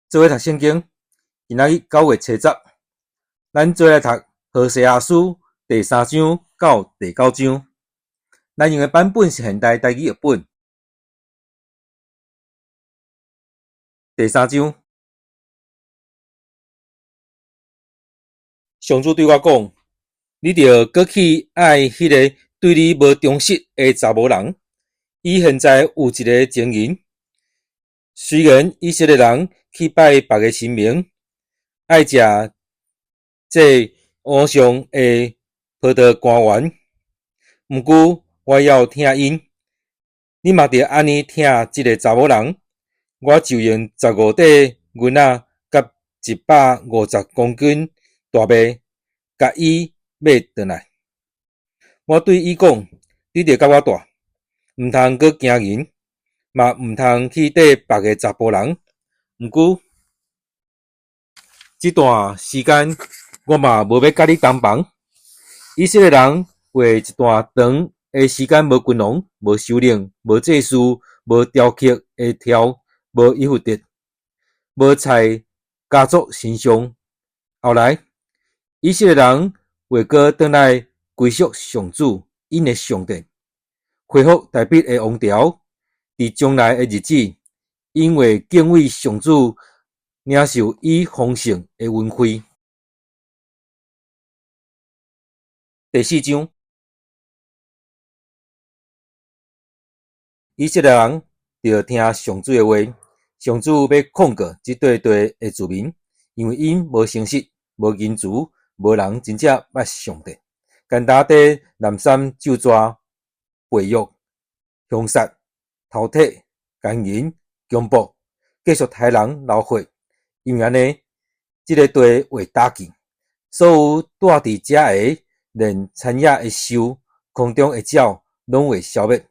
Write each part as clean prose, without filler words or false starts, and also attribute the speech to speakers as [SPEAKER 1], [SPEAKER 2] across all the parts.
[SPEAKER 1] 做伙讀聖經，今仔日9月初10，咱做伙來讀何西阿書第三章到第九章。咱用的版本是現代台語譯本。第三章，上主對我講：你著閣去愛彼个對你無忠實的查某人，伊現在有一个情人。雖然以色列人去拜別个神明，愛食這偶像的葡萄乾丸，毋過我猶疼𪜶。你嘛著按呢疼這个查某人，我就用15塊銀仔佮150公斤大麥，共伊買轉來。我對伊講：你著佮我蹛，毋通閣行淫，嘛毋通去綴別个查埔人。毋過，這段時間我嘛無欲佮你同房。以色列人會一段長的時間無君王、無首領、無祭司、無雕刻的柱、無以弗得、無菜家族神像。後來，以色列人會閣轉來歸屬上主，𪜶的上帝，恢復大衛的王朝。佇將來的日子，𪜶會敬畏上主，領受伊豐盛的恩惠。第四章，以色列人著聽上主的話，上主欲控告這塊地的子民，因為𪜶無誠實、無仁慈、無人真正捌上帝，干焦佇濫散咒詛、背約、兇殺、偷提、姦淫、強暴，繼續刣人流血。因為按呢，這个地會打去，所有蹛佇遮的，連田野的獸、空中的鳥，攏會消滅，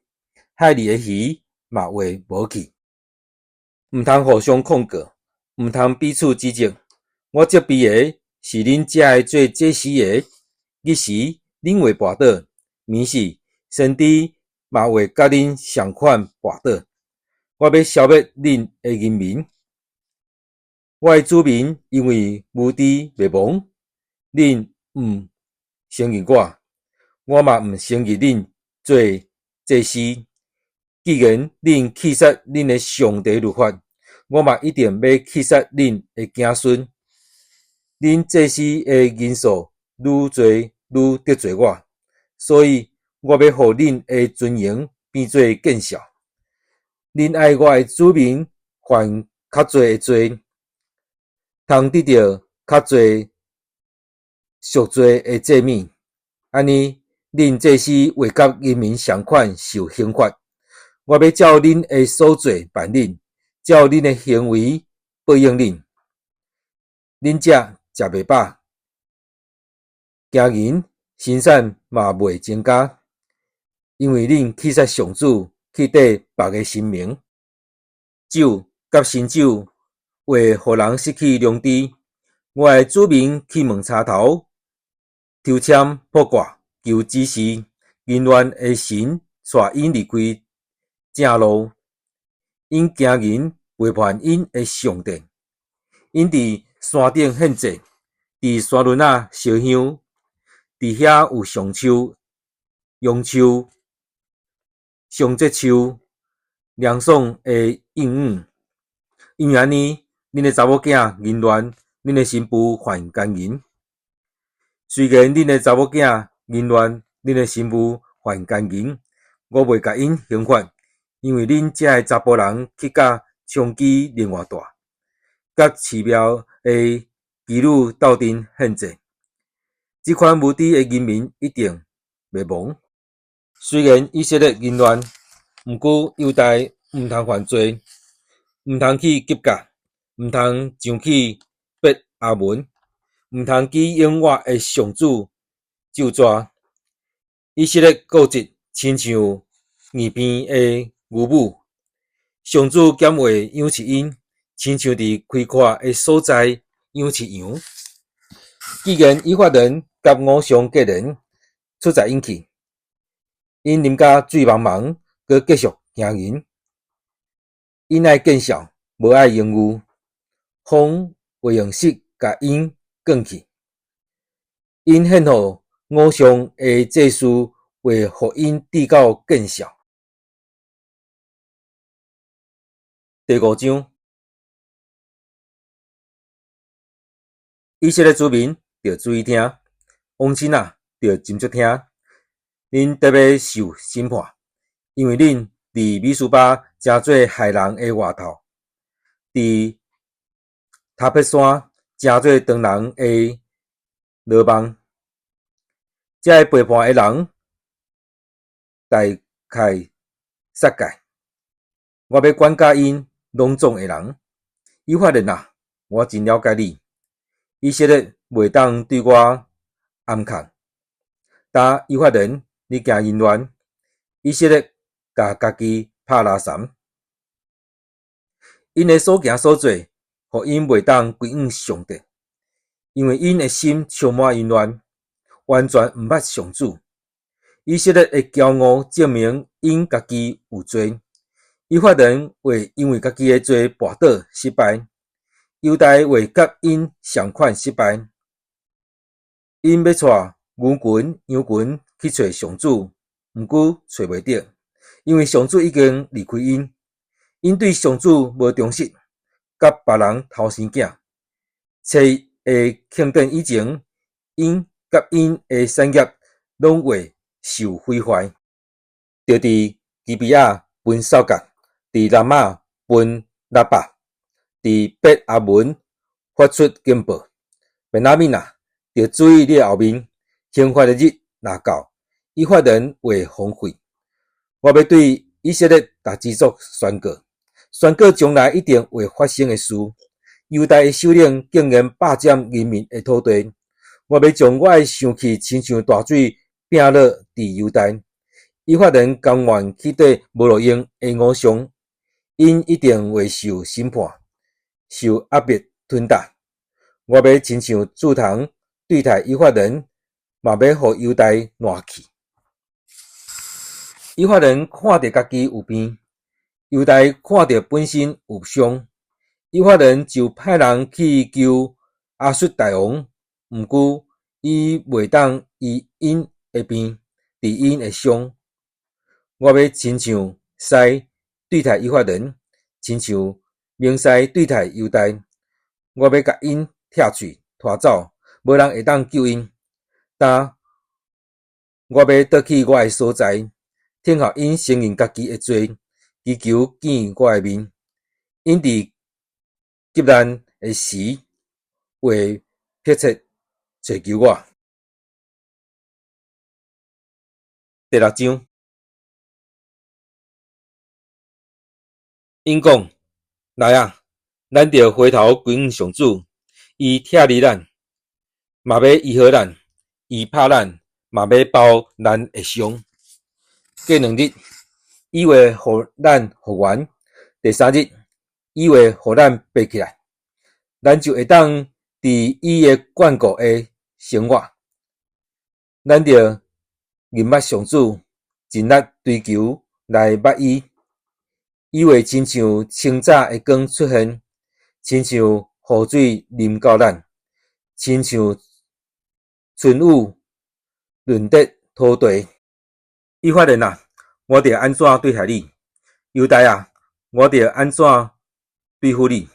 [SPEAKER 1] 海裡的魚嘛會無去。毋通互相控告，毋通彼此指責。我責備的是恁這个做祭司的，日時恁會跋倒，暝時先知嘛會佮恁仝款跋倒。我欲消滅恁的人民，我的子民因為無知滅亡。恁毋承認我，我嘛毋承認恁做祭司。既然恁棄殺恁的上帝律法，我嘛一定欲棄殺恁的子孫。恁祭司的人數愈濟愈得罪我，所以我欲予恁的尊榮變做見笑。恁愛我的子民犯較濟的罪，通得著較濟贖罪的祭物。按呢，恁祭司會佮人民仝款受刑罰。我欲照恁的所做辦恁，照恁的行為報應恁。恁食食袂飽，行淫生產嘛袂增加，因為恁棄殺上主，去綴別个神明。酒佮新酒會予人失去良知。我的子民去問柴頭，抽籤卜卦求指示，淫亂的神帶𪜶離開正路，𪜶行淫背叛𪜶的上帝，𪜶佇山頂獻祭，佇山崙仔燒香，佇遐有橡樹、楊樹、松柘樹，涼爽的蔭雨。因為按呢，恁的查某囝淫亂，恁的新婦犯姦淫。雖然恁的查某囝淫亂，恁的新婦犯姦淫，我袂共𪜶刑罰，因為恁這个查埔人去佮充飢另外蹛，佮寺廟的妓女鬥陣獻祭。這款無知的人民一定滅亡。雖然以色列淫亂，毋過猶大毋通犯罪，毋通去吉甲，毋通上去伯亞文，毋通舉用我的上主咒詛。以色列固執，親像硬邊的牛母。上主敢會養飼𪜶，親像佇開闊的所在養飼羊。既然以法蓮佮偶像結連，出在𪜶去，𪜶啉甲醉茫茫，閣繼續行淫。𪜶愛見笑，無愛榮譽，風會用爍共𪜶捲去。𪜶獻予偶像的祭司會予𪜶至到見笑。第五章，以色列子民著注意聽，王親啊，著斟酌聽，恁得欲受審判，因為恁佇米斯巴成做害人的外頭，佇他撇山成做斷人的羅網。這个背叛的人大開殺戒，我欲管教𪜶攏總的人。以法蓮啊，我真了解你。以色列袂當對我掩藏，但以法蓮，你驚淫亂，以色列共家己拍拉毳，𪜶的所行所做，予𪜶袂當歸向上帝，因為𪜶的心充滿淫亂，完全毋捌上主。以色列的驕傲證明𪜶家己有罪，以法蓮會因為家己的罪跋倒失敗，猶大會佮𪜶仝款失敗。𪜶欲帶牛群、羊群去揣上主，毋過揣袂著，因為上主已經離開𪜶。𪜶對上主無忠實，佮別人偷生囝。初一的慶典以前，𪜶佮𪜶的產業攏會受毀壞。著佇基比亞分掃結，佇拉瑪分喇叭，佇伯阿文發出警報。便雅憫啊，著注意你的後面，刑罰的日若到，以法蓮會荒廢。我欲對以色列逐支族宣告，宣告將來一定會發生的事。猶大的首領竟然霸佔人民的土地。我欲將我的生氣親像大水拚落佇猶大。以法蓮甘願去綴無路用的偶像，𪜶一定會受審判，受壓迫吞打。我欲親像柱頭對待以法蓮，嘛欲予猶大爛去。以法蓮看著家己有病，猶大看著本身有傷。以法蓮就派人去求亞述大王，毋過伊袂當醫𪜶的病，治𪜶的傷。我欲親像獅對待以法蓮，親像猛獅對待猶大。我欲共𪜶拆喙拖走，無人會當救𪜶。但我欲倒去我的所在，聽候𪜶承認家己的罪，祈求見我的面。𪜶佇急難的時會迫切揣求我。第六章，𪜶講：來啊，咱著回頭歸向上主，伊拆離咱，嘛欲醫好咱；伊拍咱，嘛欲包咱的傷。過兩日，伊會予咱復原；第三日，伊會予咱爬起來，咱就會當佇伊的眷顧下生活。咱著認捌上主，盡力追求來捌伊。伊會親像清早的光出現，親像雨水淋到咱，親像春雨潤澤土地。以法蓮啊，我著按怎對待你？猶大啊，我著按怎對付你？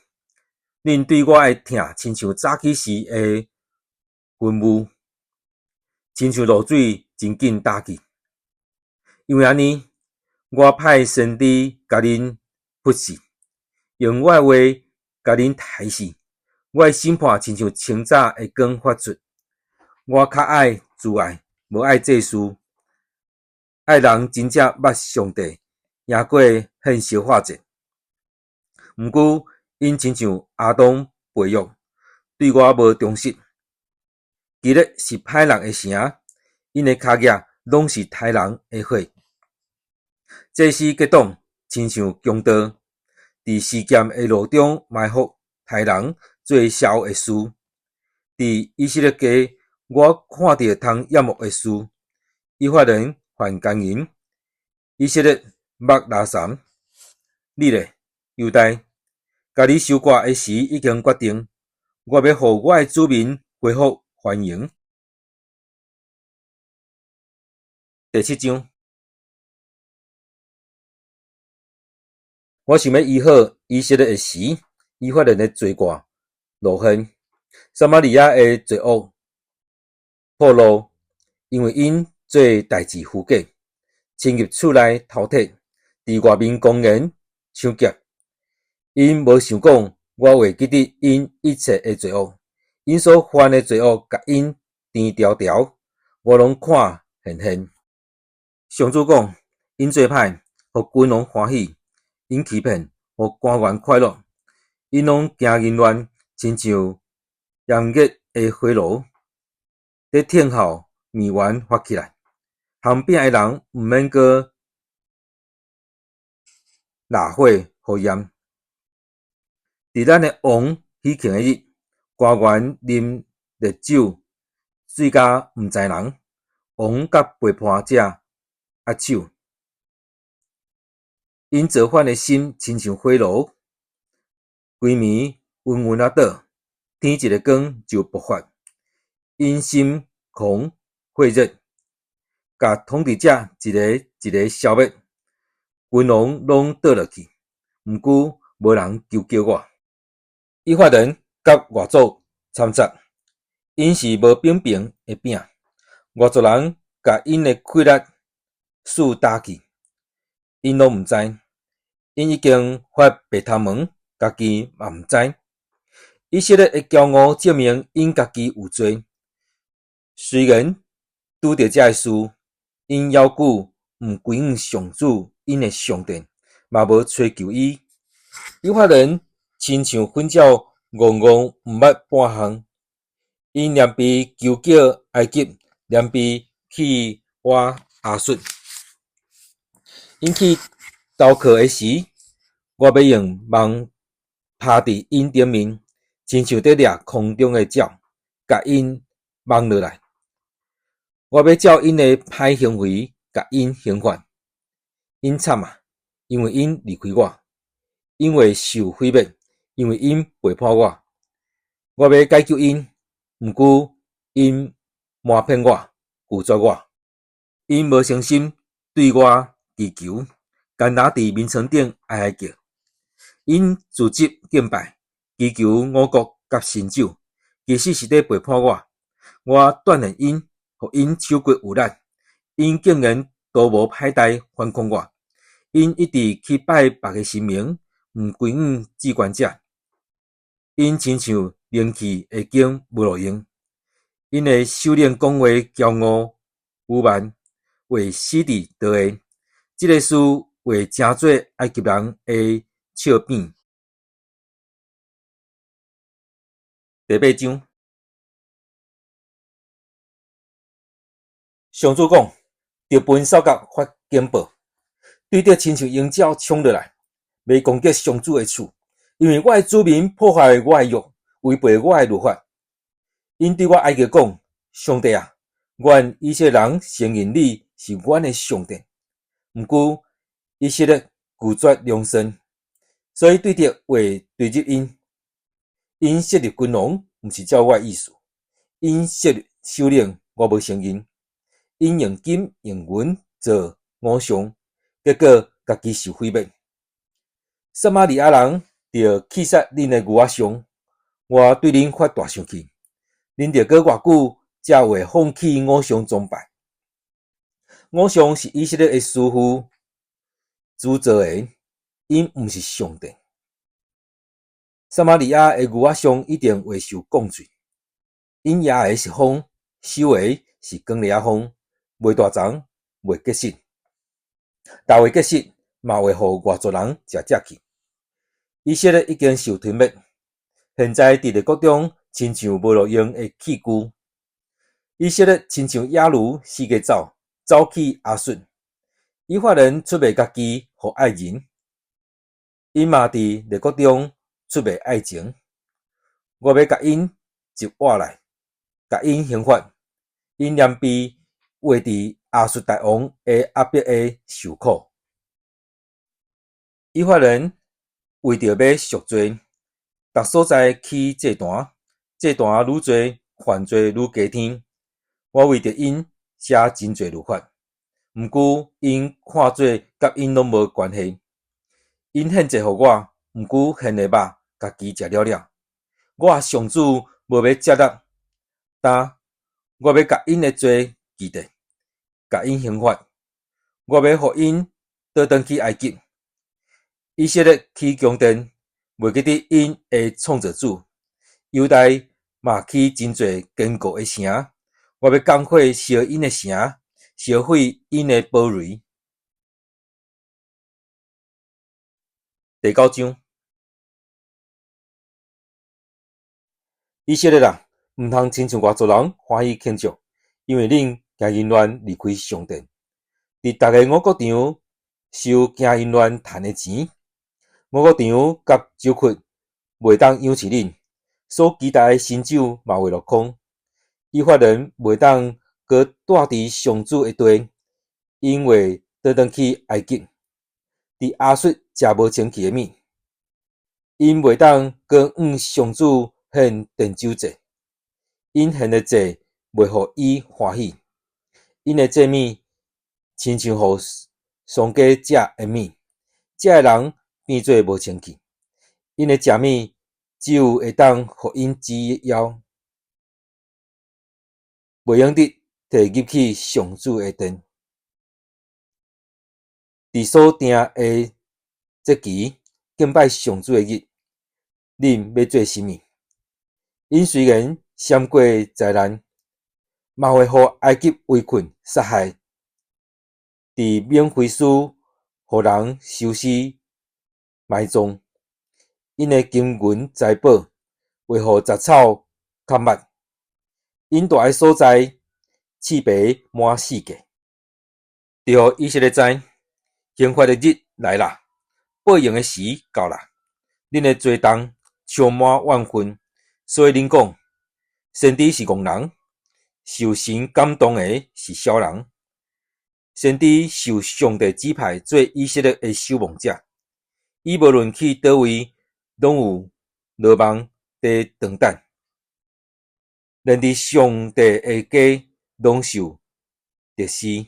[SPEAKER 1] 恁對我的疼，親像早起時的雲霧，親像露水真緊焦去。因為按呢，我派先知共恁服侍，用我的話共恁提示。我的審判親像清早的光發出。我較愛慈愛，無愛祭司。愛人真正捌上帝，贏過獻燒化祭。毋過，𪜶親像亞當背約，對我無忠實。基列是歹人的城，𪜶的跤跡攏是刣人的血。祭司結黨，親像強盜，佇示劍的路中埋伏刣人做邪惡的事。佇以色列家，我看著通厭惡的事。以法蓮犯姦淫，以色列欲拉毳。你咧，猶大，共你收割的時已經決定，我欲予我的子民恢復繁榮。第七章，我想欲醫好以色列的時，以法蓮的罪過露現，撒瑪利亞的罪惡暴露，因為𪜶做代誌虛假，侵入厝內偷鐵，佇外面公然搶劫。𪜶無想講，我會記得𪜶一切的罪惡，𪜶所犯的罪惡，共𪜶甜牢牢，我攏看現現。上主講，𪜶做歹，予君王歡喜；𪜶欺騙，予官員快樂。𪜶攏行淫亂，親像炎熱的火爐，咧等候麵團發起來。烘餅的人毋免閣抐火予炎。佇咱的王喜慶的日，官員啉烈酒，醉甲毋知人。王佮背叛者握手，𪜶造反的心親像火爐，規暝昏昏仔倒，天一个光就爆發。𪜶心狂火熱，共統治者一个一个消滅，君王攏倒落去，毋過無人求叫我。以法蓮佮外族摻雜，𪜶是無扁平的餅，外族人共𪜶的氣力挲焦去，𪜶攏毋知，𪜶已經發白頭毛，家己嘛毋知。以色列的驕傲證明𪜶家己有罪，雖然拄著這个事，𪜶猶閣毋歸向上主𪜶的上帝，嘛無揣求伊。以法蓮親像糞鳥，戇戇毋捌半項。𪜶連鞭求叫埃及，連鞭去倚亞述。𪜶去投靠的時，我欲用網拍佇𪜶頂面，親像佇掠空中的鳥，共𪜶網落來。我欲照𪜶的歹行為，共𪜶刑罰。𪜶慘啊！因為𪜶離開我，𪜶會受毀滅，因為𪜶背叛我。我欲解救𪜶，毋過𪜶瞞騙我，拒絕我。𪜶無誠心對我祈求，干焦佇眠床頂哀哀叫。𪜶自執敬拜，祈求五穀佮新酒，其實是佇背叛我。我鍛鍊𪜶，予𪜶手骨有力，𪜶竟然圖謀歹代反抗我。𪜶一直去拜別个神明，毋歸向至懸者。𪜶親像靈氣的弓無路用。𪜶的首領講話驕傲傲慢，話死佇刀下。這个事會成做埃及人的笑柄。第八章，上主講，著歕掃角發警報，對著親像鷹鳥衝落來，欲攻擊上主的厝，因為我的子民破壞我的約，違背我的律法。𪜶對我哀求講：上帝啊，願以色列人承認你是阮的上帝。毋過以色列拒絕良善，所以對著話追入𪜶。𪜶設立君王，毋是照我的意思；𪜶設立首領，我無承認。𪜶用金用銀做偶像，結果家己受毀滅。撒瑪利亞人著棄殺恁的牛仔像，我對恁發大生氣。恁著閣偌久才會放棄偶像崇拜？偶像是以色列的師傅鑄造的，𪜶毋是上帝。撒瑪利亞的牛仔像一定會受降罪。𪜶舉的是風，收的是光掠仔風，袂大欉，袂結實。若會結實，嘛會予外族人食食去。以色列已經受吞滅，現在佇列國中親像無路用的器具。以色列親像野驢四界走，走去亞述。以法蓮出賣家己予愛人，𪜶嘛佇列國中出賣愛情。我欲共𪜶集活來，共𪜶刑罰，𪜶連鞭會佇亞述大王的壓迫下受苦。以法蓮為著欲贖罪，逐所在起祭壇，祭壇愈濟，犯罪愈加添。我為著𪜶寫真濟律法，毋過𪜶看做佮𪜶攏無關係。𪜶獻祭予我，毋過獻的肉，家己食了了。我上主無欲接納，但我欲共𪜶的罪記得，共𪜶刑罰。我欲予𪜶倒轉去埃及。以色列起宮殿，袂記得𪜶的創造主。猶大嘛起真濟堅固的城，我欲降火燒𪜶的城，燒毀𪜶的堡壘。第九章，以色列啊，毋通親像外族人歡喜慶祝，因為恁行淫亂離開上帝，佇逐个五穀場收行淫亂趁的錢。五穀場佮酒窟袂當養飼恁，所期待的新酒嘛會落空。以法蓮袂當閣住佇上主的地，𪜶會倒轉去埃及，佇亞述食無清氣的物。𪜶袂當閣向上主獻奠酒祭，𪜶獻的祭袂予伊歡喜，𪜶的祭物親像予喪家食的物，食的人變做無清氣。𪜶的食物只有會當予𪜶止枵，袂用得提入去上主的殿。佇所定的節期敬拜上主的日，恁欲做啥物？𪜶雖然閃過災難，嘛會予埃及圍困殺害。佇緬菲斯予人收屍埋葬，𪜶的金銀財寶會予雜草崁匱。𪜶蹛的所在，刺蝟滿四界。著予以色列知，刑罰的日來啦，報應的時到啦。恁的罪重充滿怨恨，所以恁講，先知是戇人，受神感動的是痟人。先知受上帝指派做以色列的守望者，伊無論去佗位，攏有羅網佇等等。連佇上帝的家攏受敵視。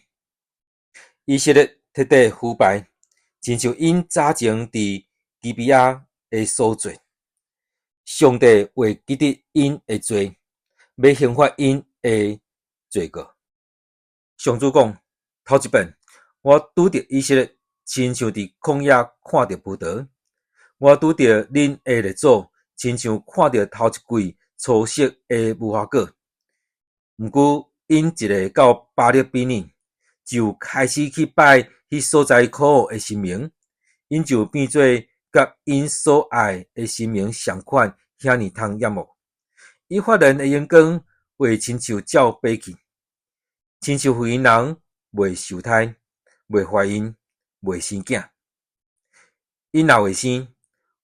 [SPEAKER 1] 以色列徹底腐敗，親像𪜶早前佇基比亞的所做。上帝會記得𪜶的罪，欲刑罰𪜶的罪過。上主講：頭一遍，我拄著以色列，親像佇曠野看著葡萄；我拄著恁的列祖，親像看著頭一季初熟的無花果。毋過，𪜶一下到巴力比珥，就開始去拜彼所在可惡的神明，𪜶就變做佮𪜶所愛的神明仝款，遐爾通厭惡。以法蓮的榮光會親像鳥飛去，親像婦人袂受胎、袂懷孕、袂生囝。𪜶若會生，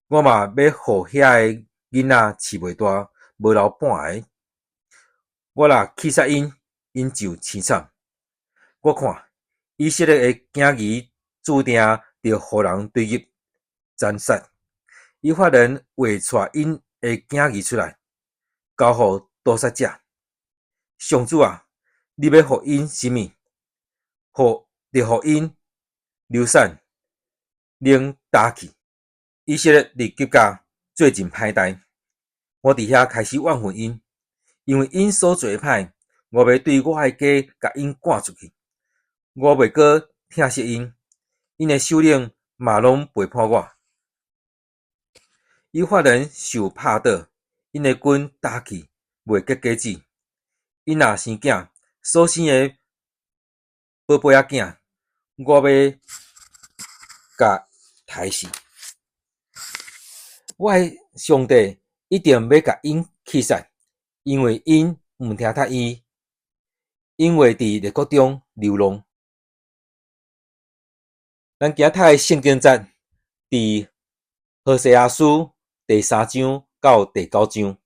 [SPEAKER 1] 我嘛欲予遐个囡仔飼袂大，無留半个。我若氣殺𪜶，𪜶就凄慘。我看以色列的囝兒注定著予人追入殘殺。以法蓮會帶𪜶的囝兒出來，交予屠殺者。上主啊，你欲予𪜶啥物？著予𪜶流散，冷焦去。以色列佇吉甲做盡歹代，我佇遐開始怨恨𪜶，因為𪜶所做的歹，我欲對我的家共𪜶趕出去。我袂閣疼惜𪜶，𪜶的首領嘛攏背叛我。以法蓮受拍倒，𪜶的根焦去，袂結果子。𪜶若生囝，所生的寶貝仔囝，我欲共刣死。我的上帝一定欲共𪜶氣殺，因為𪜶毋聽託伊，𪜶會佇列國中流浪。咱今仔讀的聖經節，佇何西阿書第三章到第九章。